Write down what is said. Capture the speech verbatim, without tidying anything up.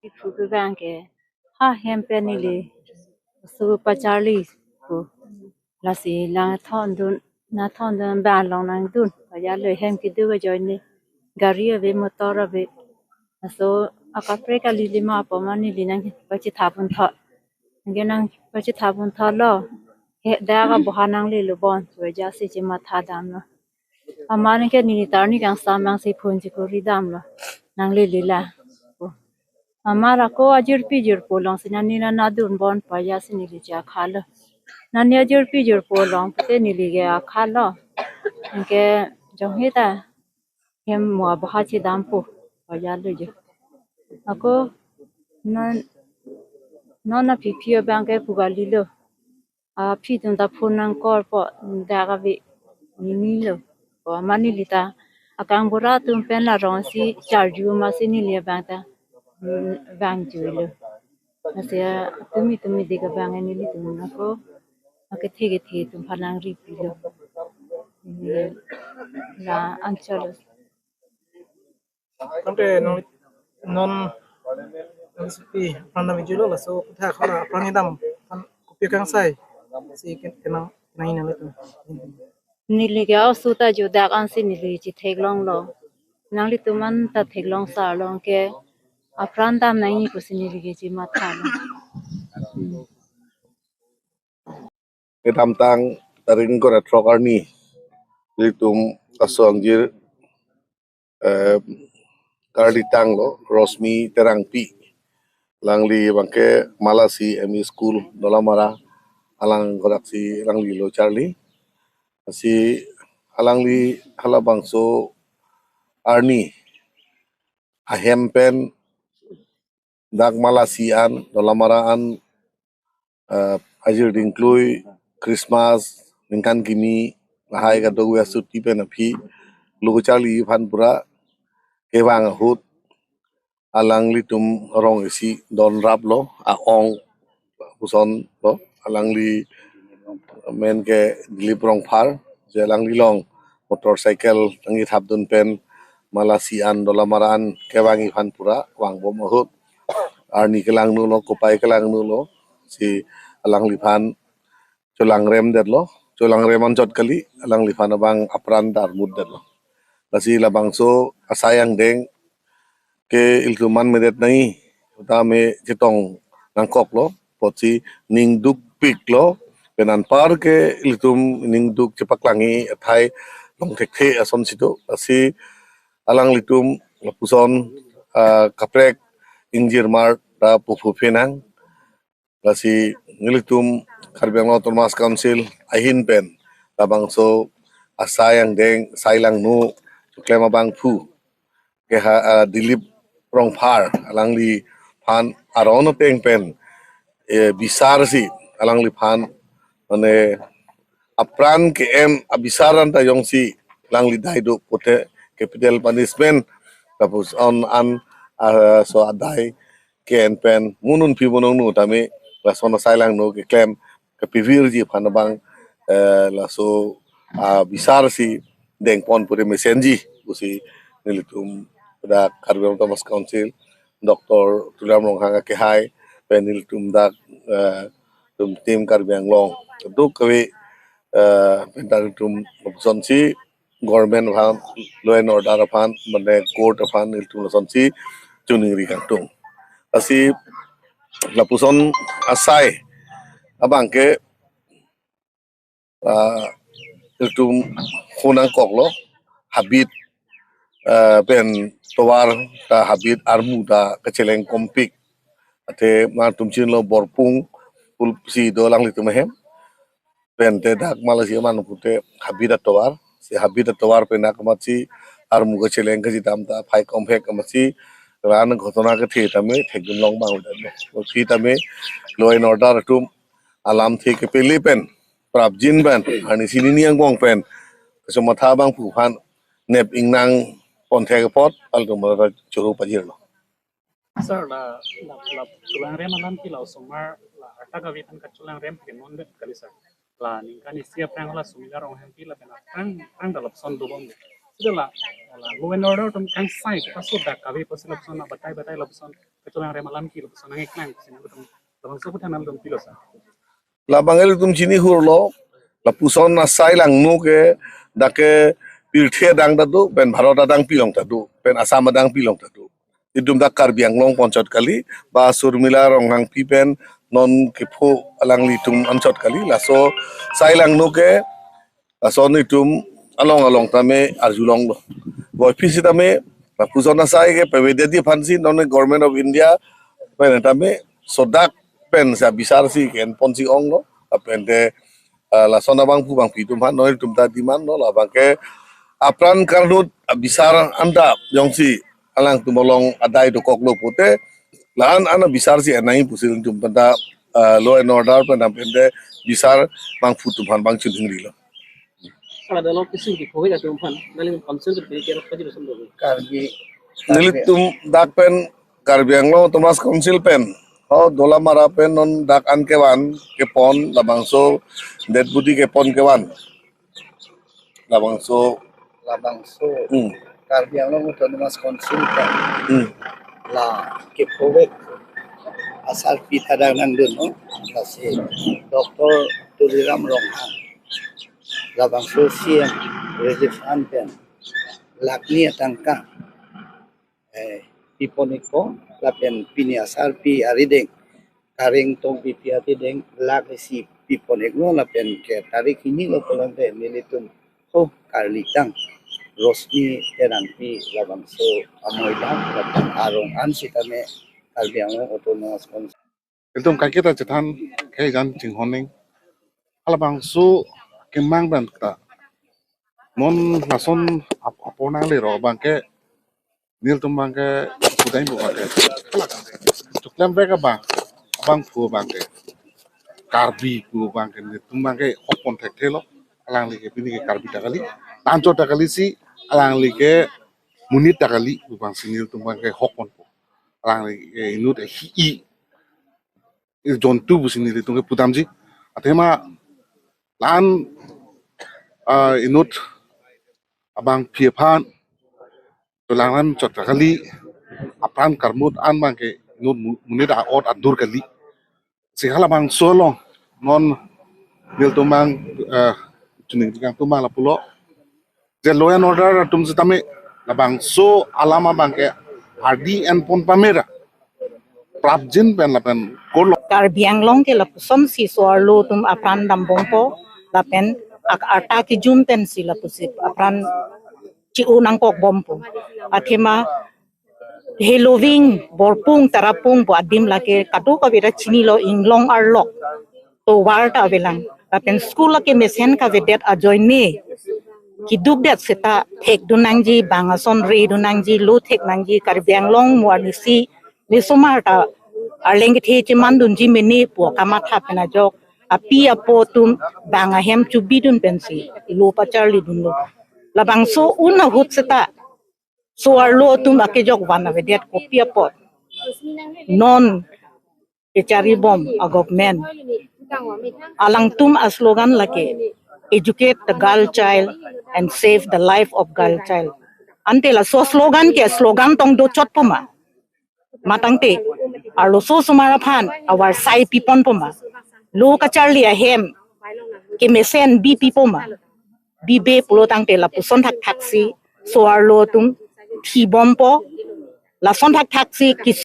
Iphu ke bang ke ha hem pen neli su pacharli pu. Lasi lang thondun, na thondun bang along nangdun. Pajalo hem kedo ke ajoine gari ave, motor ave. Laso akaprek kali lima apot ma neli nangpachethap un thot. Anke nangpachethap un thotlo. He dak aboha nanglelo bon. Pajasi chematha damlo. Amat anke neli ta arni kangsam nangsi phone chekori damlo. Nanglele la. Amat ako ajirpi jirpo alongsi nani nangdun bon pajasi neli che akha lo. Nani ajirpi jirpo along pute neli ke akha lo. Anke jonghe ta hem mo aboha chedampo pajalo je. Ako non non aphi aphi abang ke pu kalilo. Aphi atum ta phone nangkorpo, dak ave, nini lo. Ko amat neli ta akang bura atum pen la rongsi charju masi neli abang ta, mm, vangjuilo. Lasi tumi tumi dik abang nelitum ako akethe kethe atum aphan nangri pilo. Neli la anchot lo. Tangte non non non supi apran dam-ikjuilo, laso kotha khala apran kedam aphan kopi kangsai si ken-, kenang kenang nangli atum. Neli ke aosu ta judak ansi neli chetheklonglo. Nanglitum an ta theklong sar long ke apran dam nangji pusi neli ke chematha lo. Hmm. Kedamtang tarik ingkoi ra throk arni, ilitum aso angjir, eh, karli tanglo, Rosmi Terangpi. Alangli abang ke Malasi M E School, Dolamara, along kodaksi alangli lo charli. Lasi alangli halabangso arni ahem pen dak Malasi an, Dolamara an, eh, ajir dingklui, Christmas, ningkan kimi, lahai kadokave asuti pen aphi lo kacharli aphan pura kevang ahut alanglitum rong isi don raplo, a-ong puson lo, alangli amen ke Dilip Rongphar, je alangli along motorcycle nangkethapdun pen Malasi an Dolamara an kevangji aphan pura vangbom ahut arni kelangno lo, kopai kelangno lo, si alangliphan cholangrem detlo, cholangrem anchot kali, alangliphan abang apran ta armut detlo. Lasi labangso asai angdeng ke ilitum manmedet nangji, tame chetong nangkoklo, apotsi ning dukpiklo, pen anpar ke ilitum ning duk chepaklangji athai long thekthe ason si do, lasi alanglitum lapuson, ah, kaprek ingjirmar ta puphu phenang. Lasi nelitum Karbi Anglong Autonomous Council ahin pen labangso asai angdeng, sai langno keklem abangphu ke ha, ah, Dilip Rongphar alangliphan aron ateng pen, eh, bisar si alangliphan mane apran ke-en abisar anta jongsi alangli dai do pute capital punishment lapuson an, ah, so adai ke-en pen munun pi munung nu tame lason asai langno keklem kepivirji aphan abang, eh, laso, ah, bisar si dengpon pute mesenji pusi nelitum dak Karbi Anglong Autonomous Council Doctor Tuliram Ronghang akehai pen nelitum dak, eh, tum tim Karbi Anglong duk kave, eh, pen ta nelitum lapuson si government aphan, law and order aphan, mane court aphan nelitum lason si choningri kangtung. Lasi lapuson asai abang ke, ah, nelitum hu nangkoklo, habit, ah, pen tovar ta habit armu ta kacheleng kompik. Athe nangtum chinilo borpung pul si do alanglitum ahem. Pen te dak Malasi aman pute habit atovar, si habit atovar pen dak amatsi armu kacheleng kachedam ta phai komhek amatsi ran ghotona kethe tame thekdun long abang udah lo. Aphi tame law and order atum alamthe kepele pen prapjin pen arnisi nini angbong pen kachomatha abangphu aphan nep ingnang pon thek apot altum ta choro pajirlo. Sir, la, la, la, cholangrem alam ke la osomar la arta kave aphan kacholangrem ke non det kali, sir. La ningkan isi aphrang la Sumila Ronghangpi lapen aphrang, aphrang ta lapuson dobom. Sida la, Law and order atum kangsai kita sudah kave pusi lapuson batai batai lapuson kachelangre malam ki lapuson nangkeklang pusi nangtum lapuson puthan nangtum pilo sir. Labang ilitum chini hurlo, lapuson asai langno ke dak ke pirthe adang ta do, pen Bharat adang pilong ta do, pen Assam adang pilong ta do. Itum dak Karbi Anglong pu anchot kali, ba Surmila Ronghangpi pen non kepho alanglitum anchot kali, laso sai langno ke, lason itum along along tame arjulonglo. Boiphit sitame, lapuson asai ke pavedetji aphansi, non Government of India pen tame sodak pen sa bisar si ke-enponsi onglo, lapen te, ah, lason abangphu bangphi atum aphan, non itum ta demand lo, labang ke apran karnut abisar anta jongsi alangtum along adai dokoklo pute, la-an an abisar si enai pusi itum penta, ah, law and order pen tame te bisar bangphu atum aphan bang chunhingrilo. Kalau dalam kisung di covid atum aphan, nangli council berpikir apa jadi sembuh? Karbi, Karbi. Nelitum dak pen Karbi Anglong Autonomous Council pen, oh, Dolamara pen non dak an kevan kepon, labangso dead body kepon kevan. Labangso. Labangso. Hmm. Karbi Anglong Autonomous Council pen. Hmm. La kephovek asarpi ta dak nangdun, no? Lasi Doctor Tuliram Ronghang. Labangso C M Relief Fund pen lakh ni atangka, eh, pipon ikpo, lapen pini asarpi arideng, Kareng Tokbipi arideng lakh isi pipon iklo, lapen ke tarik hini lo pulote nelitum ho karlitang Rosmi Terangpi labangso amoidang lapen arong an sitame Karbi Anglong Autonomous Council. Ilitum kaiketa chethan ke jan chinghon ning. Halabangso kemang pen ta non lason ap-, apor nanglero abang ke, nelitum abang ke, pudai bu abang ke, choklemvek abang, abangphu abang ke, Karbi pu abang ke, nelitum abang ke hokpon thekthelo. Alangli ke pini ke Karbi ta kali, anchot ta kali si, alangli ke monit ta kali pu abangsi nelitum abang ke hokponpo. Alangli ke inut hi-i, i jontu pusi nelitum ke pudamji. Athema la-an, ah, inut abangpi aphan chelangre anchot ta kali, apran karmut an abang ke inut mu-, monit a-ot adur kali. Si halabangso along non nelitum abang, eh, chuning jikang atum abang lapulo, je law and order atum sitame labangso alam abang ke ardi enpon pamera prapjin pen lapen kurlo. Karbi Anglong ke lapusonsi so-arlo atum apran dambompo, lapen ak-, arta kejum pensi lapusi apran chi-o nangkokbompo. Athema Heloving, Borpung, Tarapung pu adim lake kadokave ta chinilo, inglong arlok tovar ta avelang. Lapen school lake mesen kavedet ajoine kedukdet seta thekdun nangji, bang ason redun nangji, lo thek nangji, Karbi Anglong mo arnisi, ne osomar ta arleng kethe chemandunji mene pu kamatha pen ajok api apo atum bang ahem chubidun pensi lo pacharlidunlo. Labangso un ahut seta so-arlo atum akejok van avedet kopi apot non kecharibom a-government. Alangtum a-slogan lake, "Educate the girl child and save the life of girl child." Ante laso slogan ke slogan tong dochotpo ma? Matangte arloso osomar aphan avarsai piponpo ma? Lo kacharli ahem kemesen bipipo ma? Bibe pulo tangte lapuson thakthaksi so-arlo atum thibompo, lason thakthaksi kis-